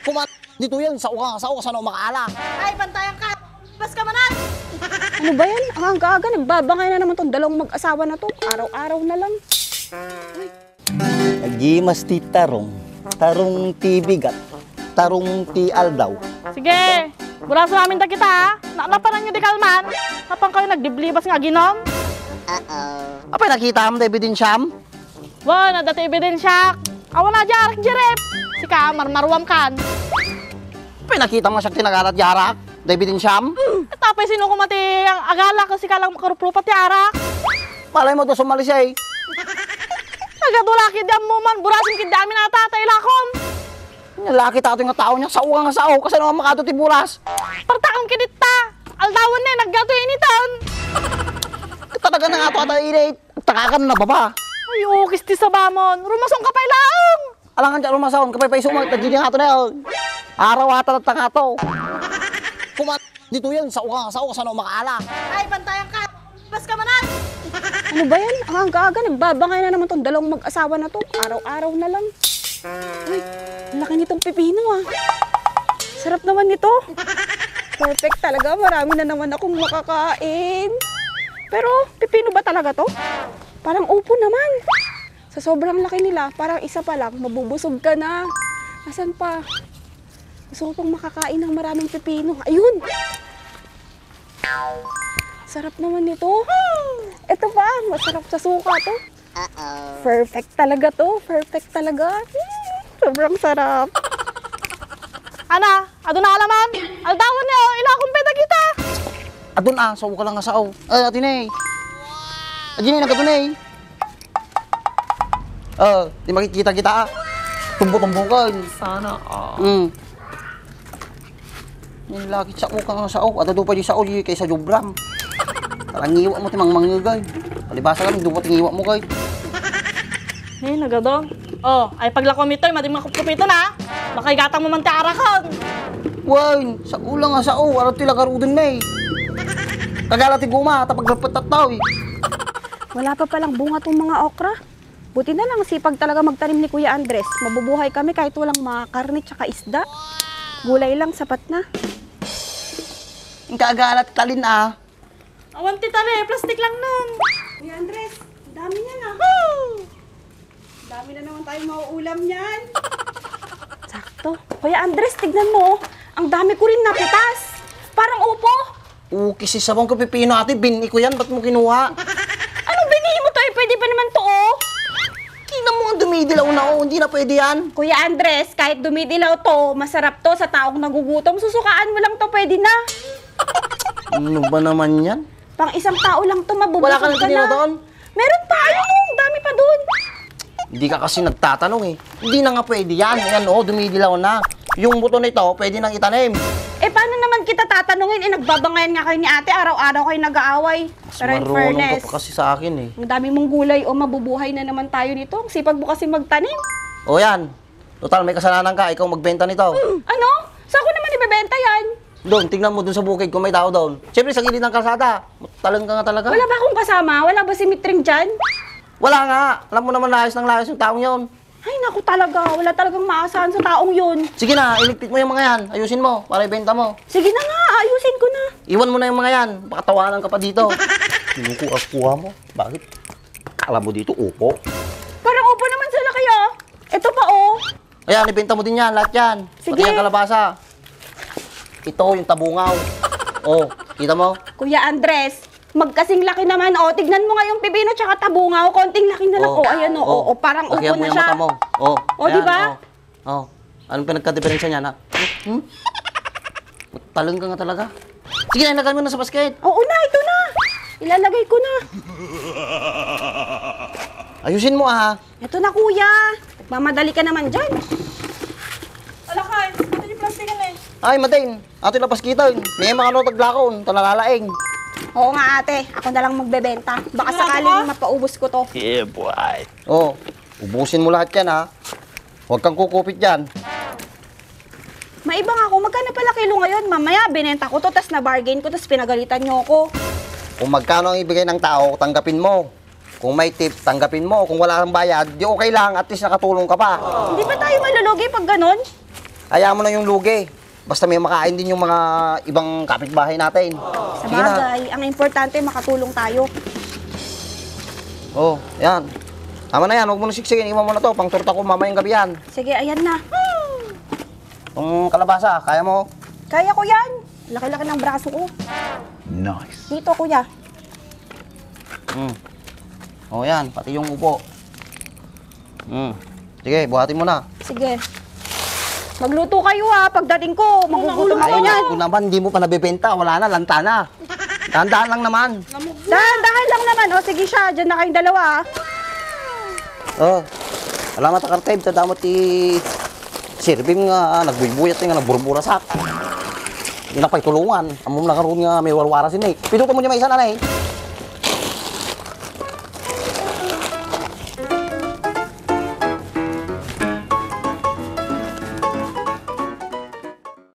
Kumat dito yan, sa uka sana makaala. Ay, bantayan ka! Bas ka manan! Ano ba yan? Ang aga-aga, nagbabangay na naman tong dalawang mag-asawa na to. Araw-araw na lang. Nagimas ti tarong, tarong ti bigat, tarong ti aldaw. Sige, buraso namin ta kita ha. Napanan nyo di kalman. Kapang kayo nagdiblibas nga ginom. Apay nakita mo David din siyam? Wow, nadati ebidensya. Awan na jarak jerep. Si ka, marmarwam kan. Apay nakita mo siya tinagalat yarak, David din siyam? Tapos sino kumati ang agala kasi ka lang makaruprupat yarak. Malay mo doon sumalis ay. Nagadula kidam mo man, burasin kidami na tatay lakom. Lalaki tato yung tao niya, sauwa nga sao, kasi naman makato ti bulas. Partakon kidita. Aldawan na, naggato initan. Talaga na nga ito ata init, takakan na baba. Ay, ukis ti sa bamon. Rumasong ka pa'y laong. Alangan dyan lumasahon, kapay pa isumag, tagin nga ito na yun. Araw ata at nga ito. Kumat dito yan, sao ka sana makaala. Ay, bantayan ka. Bas ka manan. Ano ba yan? Ang aga-aga, nagbabangay na naman tong dalawang mag-asawa na to. Araw-araw na lang. Ay, ang laki nitong pipino ah. Sarap naman nito. Perfect talaga, marami na naman akong makakain. Pero, pipino ba talaga to? Parang upo naman. Sa sobrang laki nila, parang isa pa lang, mabubusog ka na. Asan pa? Gusto ko pang makakain ng maraming pipino. Ayun! Sarap naman nito. Ito pa, masarap sa suka to. Perfect talaga to. Perfect talaga. Sobrang sarap. Ana, ado na alaman. Aldawan niyo, ilakong peta kita. Adun sao ka lang nga sao. Ay, atin eh. Adin eh, nagkatun eh. Di makikita kita ah. Tumbo-tumbukan. Sana Yung laki sa uka nga sao. At ado pa di sao di kaysa jubram. Parang ngiwa mo timang mangyugay. Palibasa kami, dupat ngiwa mo kay. Eh, nagadong. Oh, ay paglakom ito, mating makupupito na. Makaigatang mo man ti arakon. Wine, sa ulang nga sao. Araw tila karudin na eh. Kagala ti guma, tapag dapat tataw eh. Wala pa palang bunga tong mga okra. Buti na lang sipag talaga magtanim ni Kuya Andres. Mabubuhay kami kahit walang mga karne tsaka isda. Gulay lang, sapat na. Yung kagalat talin ah. Awan ti tali, plastic lang nun. Kuya Andres, dami niya na. Dami na naman tayong mauulam niyan. Sakto. Kuya Andres, tignan mo. Ang dami ko rin napitas. Parang upo. Kasi sabang ko pipino ate, bini ko yan, ba't mo kinuha? Anong binihi mo to? Eh, pwede pa naman to, oh. Tingnan mo ang dumidilaw na oh, hindi na pwede yan. Kuya Andres, kahit dumidilaw to, masarap to sa taong nagugutom. Susukaan mo lang to, pwede na. Ano ba naman yan? Pang isang tao lang to, mabubusog Wala ka nang tinira doon? Meron pa, ayun, dami pa doon. Hindi ka kasi nagtatanong eh. Hindi na nga pwede yan. Yan oh, dumidilaw na. Yung buto nito, pwede nang itanim. Eh, paano naman kita tatanungin? Eh, nagbabangayan nga kayo ni ate, araw-araw kayo nag-aaway. Mas Pero in marunong fairness, ka pa kasi sa akin eh. ang dami mong gulay o mabubuhay na naman tayo nito. Ang sipag mo kasi magtanim. O yan. Total, may kasalanan ka. Ikaw magbenta nito. Ano? Saan ko naman ibebenta yan? Doon, tingnan mo doon sa bukid kung may tao doon. Siyempre, sa gilid ng kalsada. Talang ka nga talaga. Wala ba akong kasama? Wala ba si Mitring dyan? Wala nga. Alam mo naman layas ng layas yung taong yon. Ay, naku talaga. Wala talagang maasahan sa taong yun. Sige na, iligpit mo yung mga yan. Ayusin mo para ibenta mo. Sige na nga, ayusin ko na. Iwan mo na yung mga yan. Baka tawanan ka pa dito. Kinukuha mo. Bakit? Kala mo dito, upo. Parang upo naman sila kayo. Ito pa, oh. Ayan, ibenta mo din yan. Lahat yan. Sige. Pati yung kalabasa. Ito, yung tabungaw. Oh, kita mo? Kuya Andres, magkasing laki naman, oh. Tignan mo nga yung pipino tsaka tabungaw. Konting laki na lang, oh. Ayan, oh. Parang upo Lagyan mo na yung siya. mata mo. Oh, Oh, ayan, di ba? Oh. Anong pinagka-diferensya niya, na? Talong ka nga talaga. Sige na, ilagay mo na sa basket. Oo na, ito na. Ilalagay ko na. Ayusin mo, ah. Ito na, kuya. Mamadali ka naman dyan. Alakay, ito yung plastikan eh. Ay, Matin. Ato lapas kita. May mga ano taglakon. Tanalalaing. Oo nga, ate. Ako na lang magbebenta. Baka sakaling mapaubos ko to. Oh, ubusin mo lahat yan, ha. Huwag kang kukupit dyan. Maibang ako. Magkano pala kilo ngayon? Mamaya, binenta ko to, tas na-bargain ko, tas pinagalitan nyo ko. Kung magkano ang ibigay ng tao, tanggapin mo. Kung may tip, tanggapin mo. Kung wala kang bayad, di okay lang. At least nakatulong ka pa. Hindi ba tayo malulugi pag ganon? Hayaan mo na yung lugi. Basta may makain din yung mga ibang kapitbahay natin. Sa Sige na. bagay, ang importante makatulong tayo. Oh, yan. Tama na yan, huwag mo na siksikin. Iwan mo na to, pang torta ko mamayang gabi yan. Sige, ayan na. Itong kalabasa, kaya mo? Kaya ko yan. Laki-laki ng braso ko. Nice. Dito, kuya. Oh, yan, pati yung upo. Sige, buhatin mo na. Sige. Magluto kayo ha. Pagdating ko, magugutom ako Ay, niyan. naku naman, hindi mo pa nabibenta. Wala na, lanta na. Dahan-dahan lang naman. Dahan-dahan lang naman. O, sige siya. Diyan na kayong dalawa ha. Oh, alamat ang kartib. Tadamot sirbim nga, nagbubuyat nga, nagburburasak. Hindi na pa'y tulungan. Amom na karoon nga may warwara si Nick. Pinuto mo niya may isa na, eh.